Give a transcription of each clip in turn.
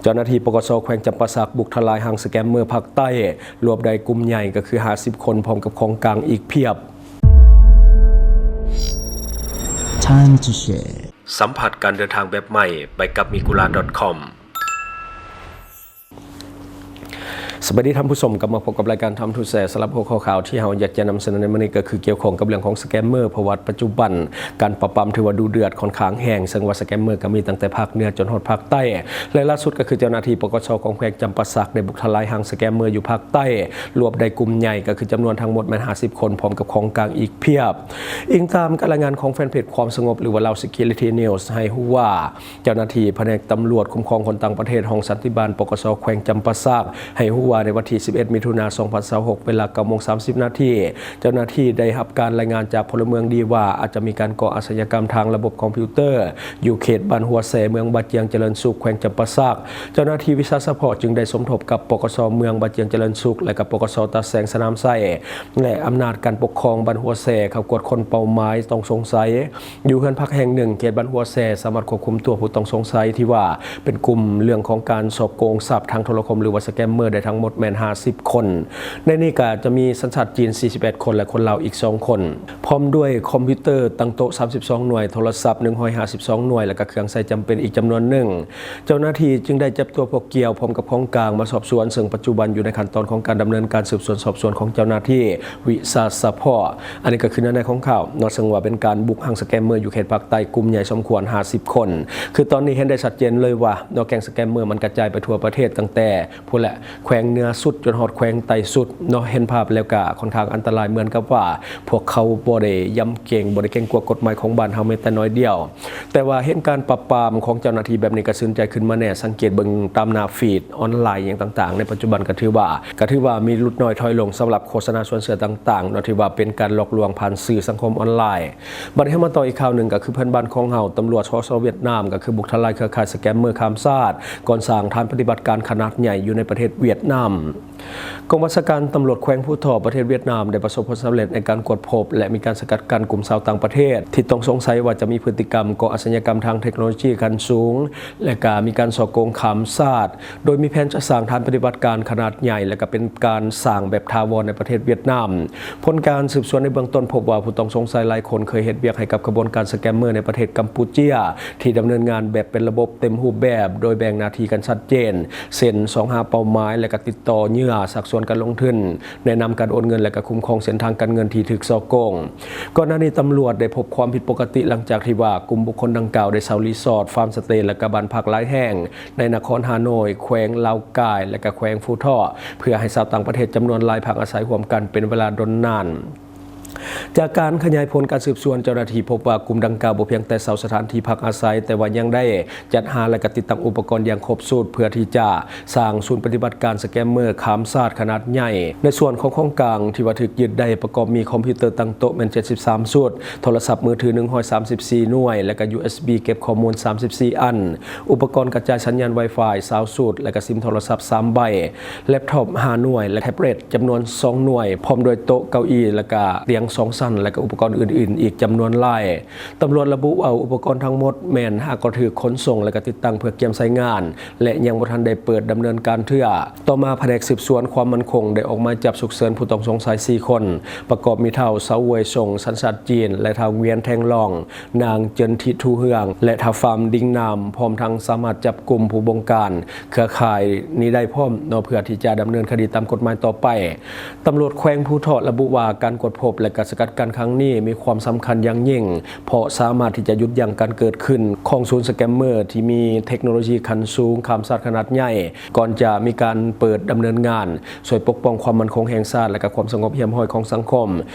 ເຈົ້າໜ້າທີ່ ປກສ ແຂວງຈຳປາສັກ ບຸກທະລາຍຮັງສະແກມເມີພາກໃຕ້, ລວບໄດ້ກຸ່ມໃຫຍ່ກໍຄືຫ້າສິບຄົນ ພ້ອມກັບຂອງກາງອີກພຽບ. Time to Share ສຳຜັດການເດີນທາງແບບໃໝ່ ໄປກັບ Migura ດອດ ຄອມ. ສະບາຍດີທ່ານຜູ້ຊົມ, ກັບມາພົບກັບລາຍການ Time to Share. ສຳລັບຫົວຂໍ້ຂ່າວທີ່ເຮົາຢາກຈະນຳສະເໜີໃນມື້ນີ້ ກໍຄືກ່ຽວຂ້ອງກັບເລື່ອງຂອງສະແກມເມີ, ເພາະວ່າປັດຈຸບັນການປາບປາມຖືວ່າດຸເດືອດຂ້ອນຂ້າງແຮງ, ເຊິ່ງວ່າສະແກມເມີກໍມີຕັ້ງແຕ່ພາກເໜືອຈົນຮອດພາກໃຕ້ ແລະ ລ່າສຸດກໍຄືເຈົ້າໜ້າທີ່ ປກສ ຂອງແຂວງຈຳປາສັກ ໄດ້ບຸກທະລາຍຮັງສະແກມເມີຢູ່ພາກໃຕ້, ລວບໄດ້ກຸ່ມໃຫຍ່ກໍຄືຈຳນວນທັງໝົດແມ່ນຫ້າສິບຄົນ ພ້ອມກັບຂອງກາງອີກພຽບ. ອີງຕາມການລາຍງານຂອງແຟນເພຈຄວາມສະຫງົບ ຫຼືວ່າ Lao Security News ໃຫ້ຮູ້ວ່າ ເຈົ້າໜ້າທີ່ພະແນກຕຳຫຼວດຄຸ້ມຄອງຄົນຕ່າງປະເທດ ຫ້ອງສັນຕິບານ ປກສ ແຂວງຈຳປາສັກ ໃຫ້ຮູ້ວ່າໃນວັນທີສິບເອັດ ມິຖຸນາ ສອງພັນຊາວຫົກ ເວລາ ເກົ້າໂມງສາມສິບນາທີ, ເຈົ້າໜ້າທີ່ໄດ້ຮັບການລາຍງານຈາກພົນລະເມືອງດີວ່າ ອາດຈະມີການກໍ່ອາຊະຍາກຳທາງລະບົບຄອມພິວເຕີ ຢູ່ເຂດບ້ານຫົວແຊ ເມືອງບາຈຽງຈະເລີນສຸກ ແຂວງຈຳປາສັກ. ເຈົ້າໜ້າທີ່ວິຊາສະເພາະຈຶ່ງໄດ້ສົມທົບກັບ ປກສ ເມືອງບາຈຽງຈະເລີນສຸກ ແລະ ກັບ ປກສ ຕາແສງສະໜາມໄຊ ແລະ ອຳນາດການປົກຄອງບ້ານຫົວແຊ ເຂົ້າກວດຄົ້ນເປົ້າໝາຍຕ້ອງສົງໄສ ຢູ່ເຮືອນພັກແຫ່ງໜຶ່ງ ເຂດບ້ານຫົວແຊ ສາມາດຄວບຄຸມຕົວຜູ້ຕ້ອງສົງໄສທີ່ວ່າເປັນກຸ່ມເລື່ອງຂອງການສໍ້ໂກງຊັບທາງໂທລະຄົມ ຫຼືວ່າສະແກມເມີ ໄດ້ທັງໝົດແມ່ນຫ້າສິບຄົນ. ໃນນີ້ກໍຈະມີສັນຊາດຈີນສີ່ສິບແປດຄົນ ແລະ ຄົນລາວອີກສອງຄົນ, ພ້ອມດ້ວຍຄອມພິວເຕີຕັ້ງໂຕະສາມສິບສອງໜ່ວຍ, ໂທລະສັບໜຶ່ງຮ້ອຍຫ້າສິບສອງໜ່ວຍ ແລະ ກໍເຄື່ອງໃຊ້ຈຳເປັນອີກຈຳນວນໜຶ່ງ. ເຈົ້າໜ້າທີ່ຈຶ່ງໄດ້ຈັບຕົວຜູ້ກ່ຽວພ້ອມກັບຂອງກາງມາສອບສວນ, ເຊິ່ງປັດຈຸບັນຢູ່ໃນຂັ້ນຕອນຂອງການດຳເນີນການສືບສວນສອບສວນຂອງເຈົ້າໜ້າທີ່ວິຊາສະເພາະ. ອັນນີ້ກໍຄືເນື້ອໃນຂອງຂ່າວເນາະ, ເຊິ່ງວ່າເປັນການບຸກຮັງສະແກມເມີຢູ່ເຂດພາກໃຕ້ ກຸ່ມໃຫຍ່ສົມຄວນຫ້າສິບຄົນ. ຄືຕອນນີ້ເຫັນໄດ້ຊັດເຈນເລີຍວ່າເນາະ, ແກ້ງສະແກມເມີມັນກະຈາຍໄປທົ່ວປະເທດ ຕັ້ງແຕ່ພຸ້ນແຫຼະ ແຂວງເໜືອສຸດຈົນຮອດແຂວງໃຕ້ສຸດເນາະ. ເຫັນພາບແລ້ວກະຄ່ອນຂ້າງອັນຕະລາຍ, ເໝືອນກັບວ່າພວກເຂົາບໍ່ໄດ້ຢຳເກງ, ບໍ່ໄດ້ເກງກົວກົດໝາຍຂອງບ້ານເຮົາແມ້ແຕ່ໜ້ອຍດຽວ. ແຕ່ວ່າເຫັນການປາບປາມຂອງເຈົ້າໜ້າທີ່ແບບນີ້ ກໍຊື່ນໃຈຂຶ້ນມາແດ່. ສັງເກດເບິ່ງຕາມໜ້າຟີດອອນລາຍຫຍັງຕ່າງໆ ໃນປັດຈຸບັນກໍຖືວ່າ, ກໍຖືວ່າມີຫຼຸດນ້ອຍຖອຍລົງສຳລັບໂຄສະນາຊວນເຊື່ອຕ່າງໆເນາະ, ທີ່ວ່າເປັນການຫຼອກລວງຜ່ານສື່ສັງຄົມອອນລາຍ. ບັດນີ້ເຮົາມາຕໍ່ອີກຂ່າວໜຶ່ງ, ກໍຄືເພື່ອນບ້ານຂອງເຮົາ, ຕຳຫຼວດ ສສ ຫວຽດນາມ ກໍຄືບຸກທະລາຍເຄືອຂ່າຍສະແກມເມີຂ້າມຊາດ ກ່ອນສ້າງຖານປະຕິບັດການຂະໜາດໃຫຍ່ຢູ່ໃນປະເທດຫວຽດນາມ. ກອງບັນຊາການຕຳຫຼວດແຂວງພູທອກ ປະເທດຫວຽດນາມ ໄດ້ປະສົບຜົນສຳເລັດໃນການກວດພົບ ແລະ ມີການສະກັດກັ້ນກຸ່ມຊາວຕ່າງປະເທດ ທີ່ຕ້ອງສົງໄສວ່າຈະມີພຶດຕິກຳກໍ່ອາຊະຍາກຳທາງເທັກໂນໂລຊີຂັ້ນສູງ ແລະ ກະມີການສໍ້ໂກງຂ້າມຊາດ, ໂດຍມີແຜນຈະສ້າງຖານປະຕິບັດການຂະໜາດໃຫຍ່ ແລະ ກະເປັນການສ້າງແບບຖາວອນໃນປະເທດຫວຽດນາມ. ຜົນການສືບສວນໃນເບື້ອງຕົ້ນພົບວ່າ ຜູ້ຕ້ອງສົງໄສຫຼາຍຄົນເຄີຍເຮັດວຽກໃຫ້ກັບຂະບວນການສະແກມເມີໃນປະເທດກຳປູເຈຍ ທີ່ດຳເນີນງານແບບເປັນລະບົບເຕັມຮູບແບບ, ໂດຍແບ່ງໜ້າທີ່ກັນຊັດເຈນ ເຊັ່ນ ຊອກຫາເປົ້າໝາຍ ແລະ ກະຕິດຕໍ່ເຫຍື່ອ, ຊັກຊວນການລົງທຶນ, ແນະນຳການໂອນເງິນ ແລະ ກະຄຸ້ມຄອງເສັ້ນທາງການເງິນທີ່ຖືກສໍ້ໂກງ. ກ່ອນໜ້ານີ້ຕຳຫຼວດໄດ້ພົບຄວາມຜິດປົກກະຕິ ຫຼັງຈາກທີ່ວ່າກຸ່ມບຸກຄົນດັ່ງກ່າວໄດ້ເຊົ່າຣີສອດ, ຟາມສະເຕ ແລະ ກະບ້ານພັກຫຼາຍແຫ່ງໃນນະຄອນຮ່າໂນ້ຍ, ແຂວງລາວກາຍ ແລະ ກະແຂວງຟູທອກ ເພື່ອໃຫ້ຊາວຕ່າງປະເທດຈຳນວນຫຼາຍພັກອາໄສຮ່ວມກັນເປັນເວລາດົນນານ. ຈາກການຂະຫຍາຍຜົນການສືບສວນ, ເຈົ້າໜ້າທີ່ພົບວ່າກຸ່ມດັ່ງກ່າວບໍ່ພຽງແຕ່ເຊົ່າສະຖານທີ່ພັກອາໄສ, ແຕ່ວ່າຍັງໄດ້ຈັດຫາ ແລະ ກະຕິດຕັ້ງອຸປະກອນຢ່າງຄົບຊຸດ ເພື່ອທີ່ຈະສ້າງສູນປະຕິບັດການສະແກມເມີຂ້າມຊາດຂະໜາດໃຫຍ່. ໃນສ່ວນຂອງຂອງກາງທີ່ວ່າຖືກຍຶດໄດ້ປະກອບມີຄອມພິວເຕີຕັ້ງໂຕະແມ່ນເຈັດສິບສາມຊຸດ, ໂທລະສັບມືຖືໜຶ່ງຮ້ອຍສາມສິບສີ່ໜ່ວຍ ແລະ ກະ ຢູເອັສບີ ເກັບຂໍ້ມູນສາມສິບສີ່ອັນ, ອຸປະກອນກະຈາຍສັນຍານ Wi-Fi ຊາວຊຸດ ແລະ ກະຊິມໂທລະສັບສາມໃບ, ແລັບທັອບຫ້າໜ່ວຍ ແລະ ແທັບເລັດຈຳນວນສອງໜ່ວຍ, ພ້ອມດ້ວຍໂຕະ, ເກົ້າອີ່ ແລະ ກະຕຽງສອງຊັ້ນ ແລະ ກະອຸປະກອນອື່ນໆອີກຈຳນວນຫຼາຍ. ຕຳຫຼວດລະບຸວ່າອຸປະກອນທັງໝົດແມ່ນຫາກໍຖືກຂົນສົ່ງ ແລະ ກະຕິດຕັ້ງເພື່ອກຽມໃຊ້ງານ ແລະ ຍັງບໍ່ທັນໄດ້ເປີດດຳເນີນການເທື່ອ. ຕໍ່ມາພະແນກສືບສວນຄວາມໝັ້ນຄົງໄດ້ອອກໝາຍຈັບສຸກເສີນຜູ້ຕ້ອງສົງໄສສີ່ຄົນ, ປະກອບມີທ້າວ ເຊົາ ເຫວີຍຊົງ ສັນຊາດຈີນ ແລະ ທ້າວ ງວຽນ ແທງລອງ, ນາງ ເຈິນ ທິດ ທູເຮືອງ ແລະ ທ້າວ ຟາມ ດິງນາມ, ພ້ອມທັງສາມາດຈັບກຸ່ມຜູ້ບົງການເຄືອຂ່າຍນີ້ໄດ້ພ້ອມເນາະ ເພື່ອທີ່ຈະດຳເນີນຄະດີຕາມກົດໝາຍຕໍ່ໄປ. ຕຳຫຼວດແຂວງພູທອກລະບຸວ່າ ການກວດພົບ ແລະ ການສະກັດກັ້ນຄັ້ງນີ້ມີຄວາມສຳຄັນຢ່າງຍິ່ງ ເພາະສາມາດທີ່ຈະຢຸດຢັ້ງການເກີດຂຶ້ນຂອງສູນສະແກມເມີທີ່ມີເທັກໂນໂລຊີຂັ້ນສູງຂ້າມຊາດຂະໜາດໃຫຍ່ ກ່ອນຈະມີການເປີດດຳເນີນງານ, ຊ່ວຍປົກປ້ອງຄວາມໝັ້ນຄົງແຫ່ງຊາດ ແລະ ກະຄວາມສະຫງົບຮຽບຮ້ອຍຂອງສັງຄົມ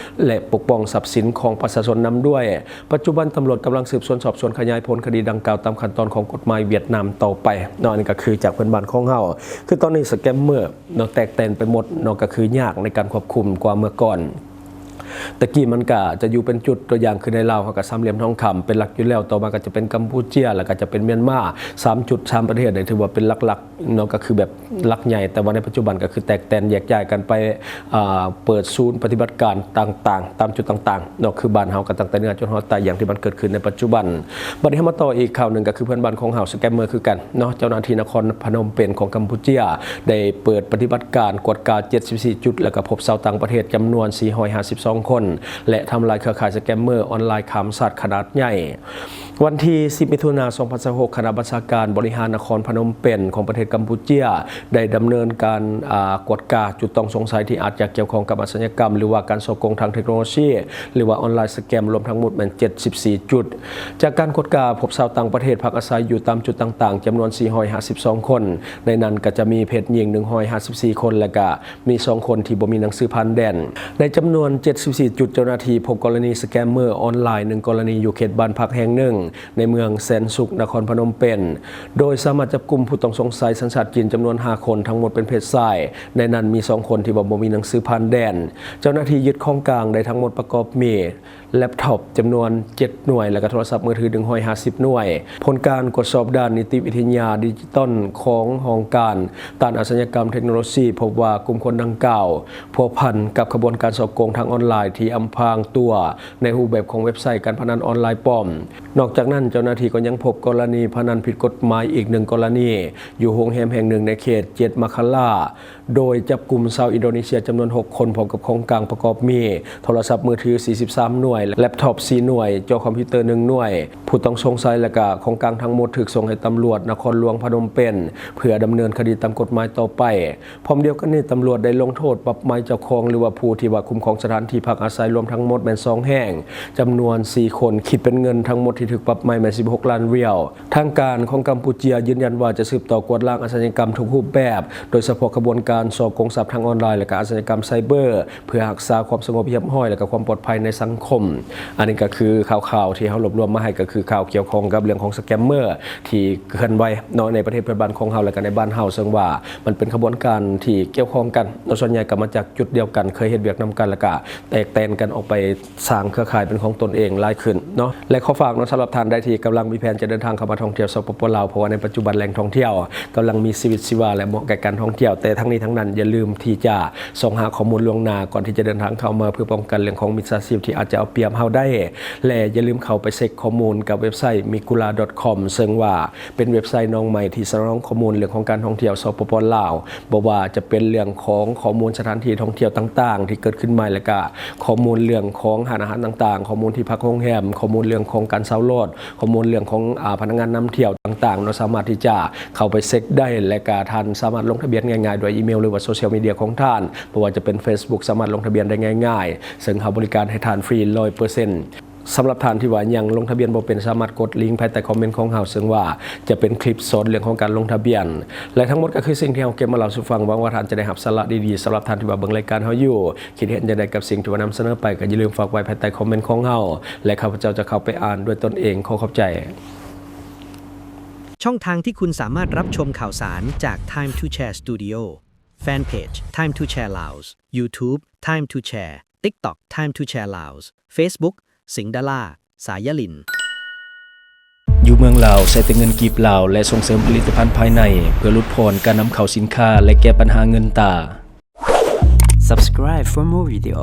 ແລະ ປົກປ້ອງຊັບສິນຂອງປະຊາຊົນນຳດ້ວຍ. ປັດຈຸບັນຕຳຫຼວດກຳລັງສືບສວນສອບສວນຂະຫຍາຍຜົນຄະດີດັ່ງກ່າວຕາມຂັ້ນຕອນຂອງກົດໝາຍຫວຽດນາມຕໍ່ໄປເນາະ. ອັນນີ້ກໍຄືຈາກເພື່ອນບ້ານຂອງເຮົາ, ຄືຕອນນີ້ສະແກມເມີເນາະ ແຕກແຕນໄປໝົດເນາະ, ກໍຄືຍາກໃນການຄວບຄຸມກວ່າເມື່ອກ່ອນ. ແຕ່ກີ້ມັນກະຈະຢູ່ເປັນຈຸດ ຕົວຢ່າງຄືໃນລາວເຮົາກະສາມຫຼ່ຽມທອງຄຳເປັນຫຼັກຢູ່ແລ້ວ, ຕໍ່ມາກະຈະເປັນກຳປູເຈຍ ແລ້ວກະຈະເປັນມຽນມາ. ສາມຈຸດ ສາມປະເທດນີ້ຖືວ່າເປັນຫຼັກໆເນາະ ກະຄືແບບຫຼັກໃຫຍ່, ແຕ່ວ່າໃນປັດຈຸບັນກະຄືແຕກແຕນແຍກຍ້າຍກັນໄປ ອ່າ ເປີດສູນປະຕິບັດການຕ່າງໆ ຕາມຈຸດຕ່າງໆເນາະ ຄືບ້ານເຮົາກະຕັ້ງແຕ່ເໜືອຈົນຮອດໃຕ້ ຢ່າງທີ່ມັນເກີດຂຶ້ນໃນປັດຈຸບັນ. ບັດນີ້ເຮົາມາຕໍ່ອີກຂ່າວໜຶ່ງ ກະຄືເພື່ອນບ້ານຂອງເຮົາ ສະແກມເມີຄືກັນເນາະ. ເຈົ້າໜ້າທີ່ນະຄອນພະນົມເປັນຂອງກຳປູເຈຍ ໄດ້ເປີດປະຕິບັດການກວດກາເຈັດສິບສີ່ຈຸດ ແລ້ວກະພົບຊາວຕ່າງປະເທດຈຳນວນສີ່ຮ້ອຍຫ້າສິບສອງຄົນ ແລະ ທຳລາຍເຄືອຂ່າຍສະແກມເມີອອນລາຍຂ້າມຊາດຂະໜາດໃຫຍ່. ວັນທີສິບ ມິຖຸນາ ສອງພັນຊາວຫົກ ຄະນະບັນຊາການບໍລິຫານນະຄອນພະນົມເປັນຂອງປະເທດກຳປູເຈຍ ໄດ້ດຳເນີນການ ອາ ກວດກາຈຸດຕ້ອງສົງໄສທີ່ອາດຈະກ່ຽວຂ້ອງກັບອາຊະຍາກຳ ຫຼືວ່າການສໍ້ໂກງທາງເທັກໂນໂລຊີ ຫຼືວ່າອອນລາຍສະແກມ ລວມທັງໝົດແມ່ນເຈັດສິບສີ່ຈຸດ. ຈາກການກວດກາ ພົບຊາວຕ່າງປະເທດພັກອາໄສຢູ່ຕາມຈຸດຕ່າງໆ ຈຳນວນສີ່ຮ້ອຍຫ້າສິບສອງຄົນ, ໃນນັ້ນກະຈະມີເພດຍິງໜຶ່ງຮ້ອຍຫ້າສິບສີ່ຄົນ ແລະກະມີສອງຄົນທີ່ບໍ່ມີໜັງສືຜ່ານແດນ. ໃນຈຳນວນເຈັດສິບສີ່ຈຸດ ເຈົ້າໜ້າທີ່ພົບກໍລະນີສະແກມເມີອອນລາຍໜຶ່ງກໍລະນີ ຢູ່ເຂດບ້ານພັກແຫ່ງໜຶ່ງ ໃນເມືອງແສນສຸກ ນະຄອນພະນົມເປັນ, ໂດຍສາມາດຈັບກຸມຜູ້ຕ້ອງສົງໄສສັນຊາດຈີນຈຳນວນຫ້າຄົນ, ທັງໝົດເປັນເພດຊາຍ, ໃນນັ້ນມີສອງຄົນທີ່ວ່າບໍ່ມີໜັງສືຜ່ານແດນ. ເຈົ້າໜ້າທີ່ຍຶດຂອງກາງໄດ້ທັງໝົດປະກອບມີ ແລັບທັອບຈຳນວນເຈັດໜ່ວຍ ແລະກະໂທລະສັບມືຖືໜຶ່ງຮ້ອຍຫ້າສິບໜ່ວຍ. ຜົນການກວດສອບດ້ານນິຕິວິທະຍາດິຈິຕອນຂອງຫ້ອງການຕ້ານອາຊະຍາກຳເທັກໂນໂລຊີ ພົບວ່າກຸ່ມຄົນດັ່ງກ່າວພົວພັນກັບຂະບວນການສໍ້ໂກງທາງອອນລາຍທີ່ອຳພາງຕົວໃນຮູບແບບຂອງເວັບໄຊການພະນັນອອນລາຍປອມ. ນອກຈາກນັ້ນ, ເຈົ້າໜ້າທີ່ກໍຍັງພົບກໍລະນີພະນັນຜິດກົດໝາຍອີກໜຶ່ງກໍລະນີ ຢູ່ໂຮງແຮມແຫ່ງໜຶ່ງໃນເຂດເຈັດມະຄະລາ ໂດຍຈັບກຸມຊາວອິນໂດເນເຊຍຈຳນວນຫົກຄົນ ພ້ອມກັບຂອງກາງປະກອບມີໂທລະສັບມືຖືສີ່ສິບສາມໜ່ວຍ, ແລັບທັອບສີ່ໜ່ວຍ, ຈໍຄອມພິວເຕີໜຶ່ງໜ່ວຍ. ຜູ້ຕ້ອງສົງໄສ ແລະກະຂອງກາງທັງໝົດຖືກສົ່ງໃຫ້ຕຳຫຼວດນະຄອນຫຼວງພະນົມເປັນ ເພື່ອດຳເນີນຄະດີຕາມກົດໝາຍຕໍ່ໄປ. ພ້ອມດຽວກັນນີ້, ຕຳຫຼວດໄດ້ລົງໂທດປັບໃໝເຈົ້າຂອງ ຫຼືວ່າຜູ້ທີ່ວ່າຄຸ້ມຄອງສະຖານທີ່ພັກອາໄສລວມທັງໝົດແມ່ນສອງແຫ່ງ ຈຳນວນສີ່ຄົນ, ຄິດເປັນເງິນທັງໝົດທີ່ຖືກປັບໃໝແມ່ນສິບຫົກລ້ານຫວຽວ. ທາງການຂອງກຳປູເຈຍຢືນຢັນວ່າຈະສືບຕໍ່ກວາດລ້າງອາຊະຍາກຳທຸກຮູບແບບ, ໂດຍສະເພາະຂະບວນການສໍ້ໂກງຊັບທາງອອນລາຍ ແລະກະອາຊະຍາກຳໄຊເບີ ເພື່ອຮັກສາຄວາມສະຫງົບຮຽບຮ້ອຍ ແລະກະຄວາມປອດໄພໃນສັງຄົມ. ອັນນີ້ກະຄືຂ່າວໆທີ່ເຮົາລວບລວມມາໃຫ້ ກະຄືຂ່າວກ່ຽວຂ້ອງກັບເລື່ອງຂອງສະແກມເມີ ທີ່ເຄື່ອນໄຫວເນາະ ໃນປະເທດເພື່ອນບ້ານຂອງເຮົາ ແລະກະໃນບ້ານເຮົາ, ເຊິ່ງວ່າມັນເປັນຂະບວນການທີ່ກ່ຽວຂ້ອງກັນເນາະ, ສ່ວນໃຫຍ່ກະມາຈາກຈຸດດຽວກັນ, ເຄີຍເຮັດວຽກນຳກັນ ແລະກະແຕກແຕນກັນອອກໄປ ສ້າງເຄືອຂ່າຍເປັນຂອງຕົນເອງຫຼາຍຂຶ້ນເນາະ. ແລະ ຂໍຝາກເນາະ ສຳລັບທ່ານໃດທີ່ກຳລັງມີແຜນຈະເດີນທາງເຂົ້າມາທ່ອງທ່ຽວ ສປປ ລາວ, ເພາະວ່າໃນປັດຈຸບັນແຫຼ່ງທ່ອງທ່ຽວກຳລັງມີຊີວິດຊີວາ ແລະ ເໝາະແກ່ການທ່ອງທ່ຽວ, ແຕ່ທັງນີ້ທັງນັ້ນ ຢ່າລືມທີ່ຈະຊອກຫາຂໍ້ມູນລ່ວງໜ້າ ກ່ອນທີ່ຈະເດີນທາງເຂົ້າມາ ເພື່ອປ້ອງກັນເລື່ອງຂອງມິດສາຊີບທີ່ອາດຈະເອົາປຽບເຮົາໄດ້. ແລະ ຢ່າລືມເຂົ້າໄປເຊັກຂໍ້ມູນກັບເວັບໄຊ migula.com ເຊິ່ງວ່າ ເປັນເວັບໄຊນ້ອງໃໝ່ທີ່ສະໜອງຂໍ້ມູນເລື່ອງຂອງການທ່ອງທ່ຽວ ສປປ ລາວ, ບໍ່ວ່າຈະເປັນເລື່ອງຂອງຂໍ້ມູນສະຖານທີ່ທ່ອງທ່ຽວຕ່າງໆທີ່ເກີດຂຶ້ນໃໝ່ ແລະກະຂໍ້ມູນເລື່ອງຂອງຮ້ານອາຫານຕ່າງໆ, ຂໍ້ມູນທີ່ພັກໂຮງແຮມ, ຂໍ້ມູນເລື່ອງຂອງການເຊົ່າລົດ, ຂໍ້ມູນເລື່ອງຂອງ ອາ ພະນັກງານນຳທ່ຽວຕ່າງໆເນາະ, ສາມາດທີ່ຈະເຂົ້າໄປເຊັກໄດ້ ແລະກະທ່ານສາມາດລົງທະບຽນງ່າຍໆ ດ້ວຍອີເມວ ຫຼືວ່າໂຊຊຽວມີເດຍຂອງທ່ານ, ບໍ່ວ່າຈະເປັນ Facebook ສາມາດລົງທະບຽນໄດ້ງ່າຍໆ, ເຊິ່ງເຮົາບໍລິການໃຫ້ທ່ານຟຣີຮ້ອຍເປີເຊັນ. ສຳລັບທ່ານທີ່ວ່າຍັງລົງທະບຽນບໍ່ເປັນ, ສາມາດກົດລິງພາຍໃຕ້ຄອມເມັນຂອງເຮົາ, ເຊິ່ງວ່າຈະເປັນຄລິບສອນເລື່ອງຂອງການລົງທະບຽນ. ແລະ ທັງໝົດກໍຄືສິ່ງທີ່ເຮົາເກັບມາເລົ່າສູ່ຟັງ. ຫວັງວ່າທ່ານຈະໄດ້ຮັບສາລະດີໆ. ສຳລັບທ່ານທີ່ວ່າເບິ່ງລາຍການເຮົາຢູ່, ຄິດເຫັນຈັ່ງໃດກັບສິ່ງທີ່ວ່ານຳສະເໜີໄປ, ກໍຢ່າລືມຝາກໄວ້ພາຍໃຕ້ຄອມເມັນຂອງເຮົາ ແລະ ຂ້າພະເຈົ້າຈະເຂົ້າໄປອ່ານດ້ວຍຕົນເອງ. ຂໍຂອບໃຈ. ช่องทางที่คุณสามารถรับชมข่าวสารจาก Time to Share Studio Fanpage Time to Share Laos YouTube Time to Share TikTok Time to Share Laos Facebook สิงดารา สายลิน ຢູ່ເມືອງລາວໃຊ້ແຕ່ເງິນກີບລາວ ແລະ ສົ່ງເສີມຜະລິດຕະພັນພາຍໃນ ເພື່ອຫຼຸດຜ່ອນການນຳເຂົ້າສິນຄ້າ ແລະ ແກ້ບັນຫາເງິນຕາ. Subscribe for more video.